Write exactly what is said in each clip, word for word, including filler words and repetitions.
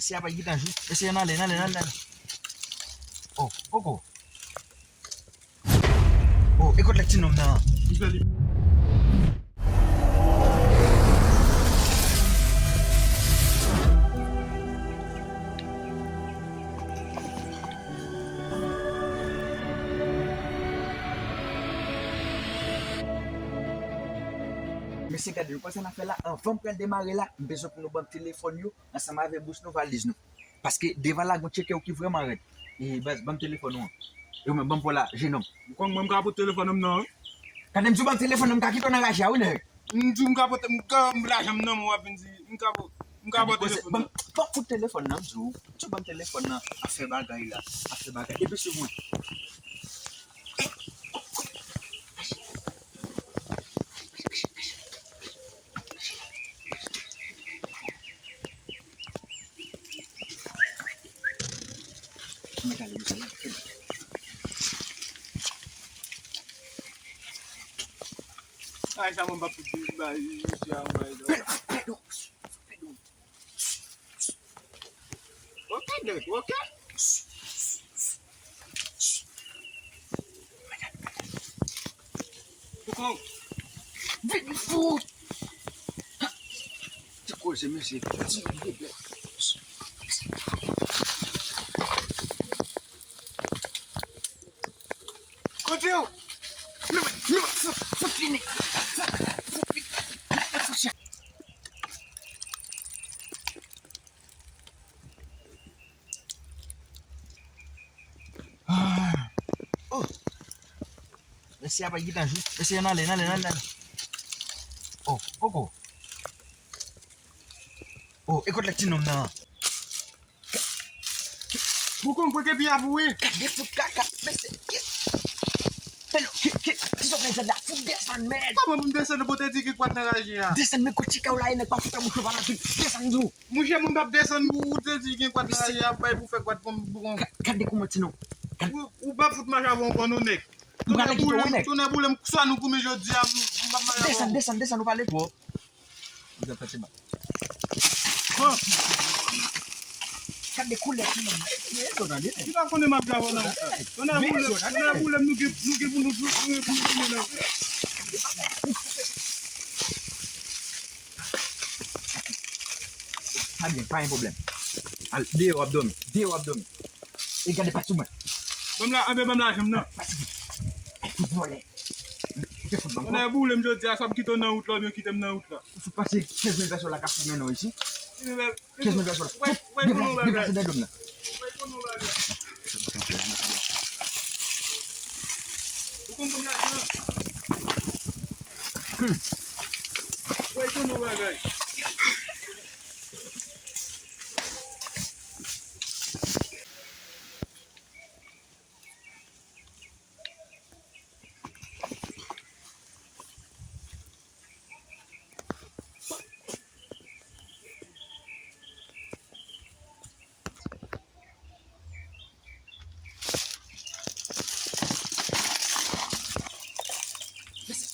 Mesye a pa gentan jou. Mesye, ann ale, ann ale, ann ale. Oh, poko. Oh, e kot lèt ti nonm nan? Mesye, gade, nou konn sa n ap fè la. Anvan m pral demare la, m bezwen pou nou ban m telefòn yo ansanm avèk bous nou, valiz nou. Paske devan la, gon tcheke yo ki vrèman rèd. E, baz, ban m telefòn ou an. E ou menm, ban m pou la, jenòm. Ou konn mwen, m ka pot telefòn m nan, wi. Gade, m di w ban m telefòn nan, m ka kite w nan raje a, wi, nèg. M di w m ka pot, m ka, m lajan m nan, mwen w ap vin di, m ka pot, m ka pot telefòn nan. Ban m, ban m fout telefòn nan, m di w. M di w ban m telefòn nan, ap fè bagay la, ap fè bagay. Epi sou mwen. Ay, sa mwen pa pou di, bay, misye a, bay, non. Ok, nèg, ok. Vin fout! Ti koze, mesye. Ti koze. Kote w? Non, non, fout, fout vini. Fout, fout vini. Fout vini. Ah. Oh. Mesye a pa gentan jou. Mesye, ann ale, ann ale, ann ale. Oh, poko. Oh, e kot lèt ti nonm nan? Ou konn kwè ke pi a pou wi? Gade fout kaka, mesye. Fè l, ki, ki, ki sot nan zèd la, fout desann, mèd. Kòman pou m desann pou te di ki kwat nan raje a? Desann, men kote kay ou la ye, nèg pa fout fè bouch ou pa la vin. Desann, di w. Mouche, moun p ap desann pou ou te di gen kwat nan raje a, bay pou fè kwat pou m, pou m. Gade kouman ti nonm. Ou, ou p ap fout mache avè yon kòn non, nèg. M prale kite w, wi, nèg. Tounen boule m, swa nou goumen jodi a, m, m p ap mache avè w. Desann, desann, desann, ou pale twòp. Ou ap fè ti mal. Bon. Gade koulè ti nonm nan. Epi, epi, tande, nèg. Ki pa konnen m ap di avè w nan. Tounen boule m, tounen boule m, nou gen, nou gen pou nou, nou gen pou nou tounen nan. Sa byen, pa gen pwoblèm. Al, deyò w ap dòmi. Deyò w ap dòmi. E gade pa sou mwen. Ban m la, anben ban m lajan m nan. Pa sou mwen. Ay, fout vòlè. Ou te fout ban m kò. Konnen boule m jodi a, swa m kite w nan wout la, oubyen kite m nan wout la. Ou fout pase kenz mil pèsòn la k ap fimen non isi. Kenz mil pèsòn la. Wè, wè, konnen yon bagay. Deplase, deplase nan dòm nan. Wè, konnen yon bagay. Ou konn konnen lajan. Hmm. Wè, konnen yon bagay.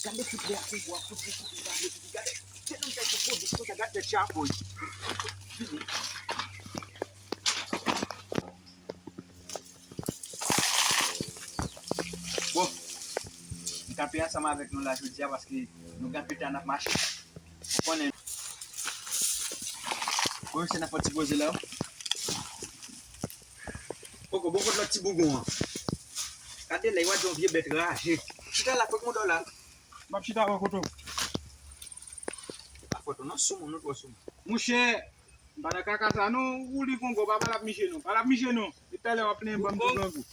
Gade fout lè a, fout bwa, fout bwa, fout bwa, gade. Gade nan tèt fout bwa, gade tèt chapo. Bon, m kanpe ansanm avèk nou la jodi a paske nou gen anpil tan n ap mache. Ou konnen. Bon, se nan fò ti poze la. Poko, bon, kot lòt ti bougon an? Gade lè, w a di yon vye bèt raje. Chita la, fòk mwen dò la. M ap chita wè kote w. Pa fòt ou non, sou moun, nou twò sou moun. Mouchè, m pa nan kaka sa non, ou li kongo, pa pale ap miche non. Pale ap miche non. Depi talè w ap plenyen ban m tou grangou.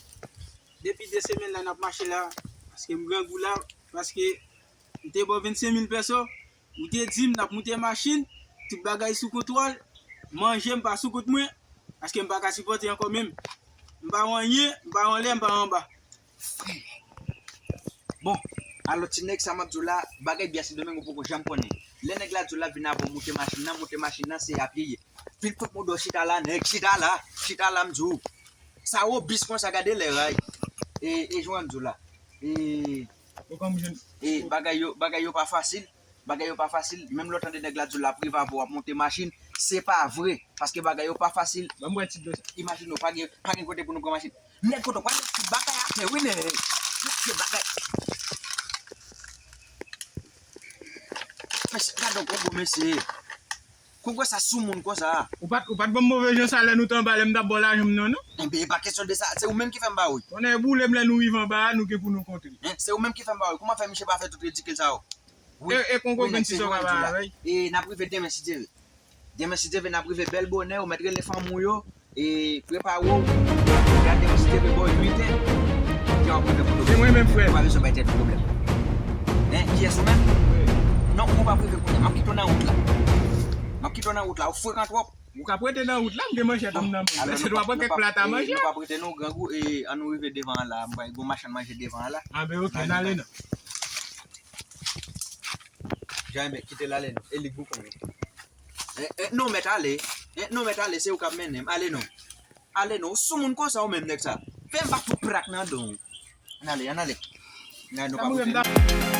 Depi de semèn la n ap mache la, paske m grangou la, paske m te ba w vennsenk mil pèso, ou te di m n ap moute machin, tout bagay sou kontwòl, manje m pa sou kont mwen, paske m pa ka sipòte ankò menm. M pa wè anyen, m pa wè anlè, m pa wè anba. Bon, alò ti nèg sa m ap di w la, bagay byen Sendomeng ou poko janm konnen. Lè nèg la di w l ap vin avè w moute machin nan, moute machin nan se a pye ye. Vin fout mouda w chita la, nèg, chita la, chita la m di w. Sa wobis konsa, gade lè ray. E, e jan m di w la. E, e bagay yo, bagay yo pa fasil. Bagay yo pa fasil. Menm lè w tande nèg la di w l ap rive avè w ap monte machin, Se pa vre, paske bagay yo pa fasil. Ban m wè ti dlo sa. Imajine w, pa gen, pa gen kote pou nou pran machin. Nèg kote w pral met tout bagay atè, wi, nèg. Tout se bagay. Mesye, gade yon gwo mesye. Konprann sa sou moun konsa. Ou pa t, ou pa t ban m move jan sa lè nou t anba, lè m t ap ba w lajan m nan, non? Enben, e pa kesyon de sa. Se ou menm ki fè m ba ou. Tonnè boule m, lè nou rive anba a, nou gen pou nou kontre. Hein? Se ou menm ki fè m ba ou. Kòman fè misye pa fè tout ridikil sa yo? Wi. E, e kongo wi, nèg, se sa w ka ba avè l. E n ap rive demen, si Dye vle. Demen, si Dye vle, n ap rive bèl bonè, ou mèt rele fanmi w yo, e prepare w. Gade, demen, si Dye vle, bò uit è, w ap rive Pòtoprens. Se mwen menm, frè. Ou pa bezwen bay tèt ou pwoblèm. Hein, kiyès ou menm? Wi. Non, ou p ap rive kounye a. M ap kite w nan wout la. M ap kite w nan wout la, ou frekan twòp. Ou ka prete nan wout la, m gen manchèt m nan men m. Alò, se nou pa, nou pa, kèk plat a manje. Nou p ap rete non, grangou, e ann nou rive devan an la, m bay gon machann manje devan an la. A ben, oke, n ale non. Jan, enben, kite l ale non. E li k pou konnen. Eh, eh, non, mèt ale. Eh, non, mèt ale, se ou k ap mennen m. Ale non. Ale non. Ou sou moun konsa ou menm, nèg sa. Fè m bat ou prak nan don. Ann ale, ann ale. Ann ale, nou pa pou fè m.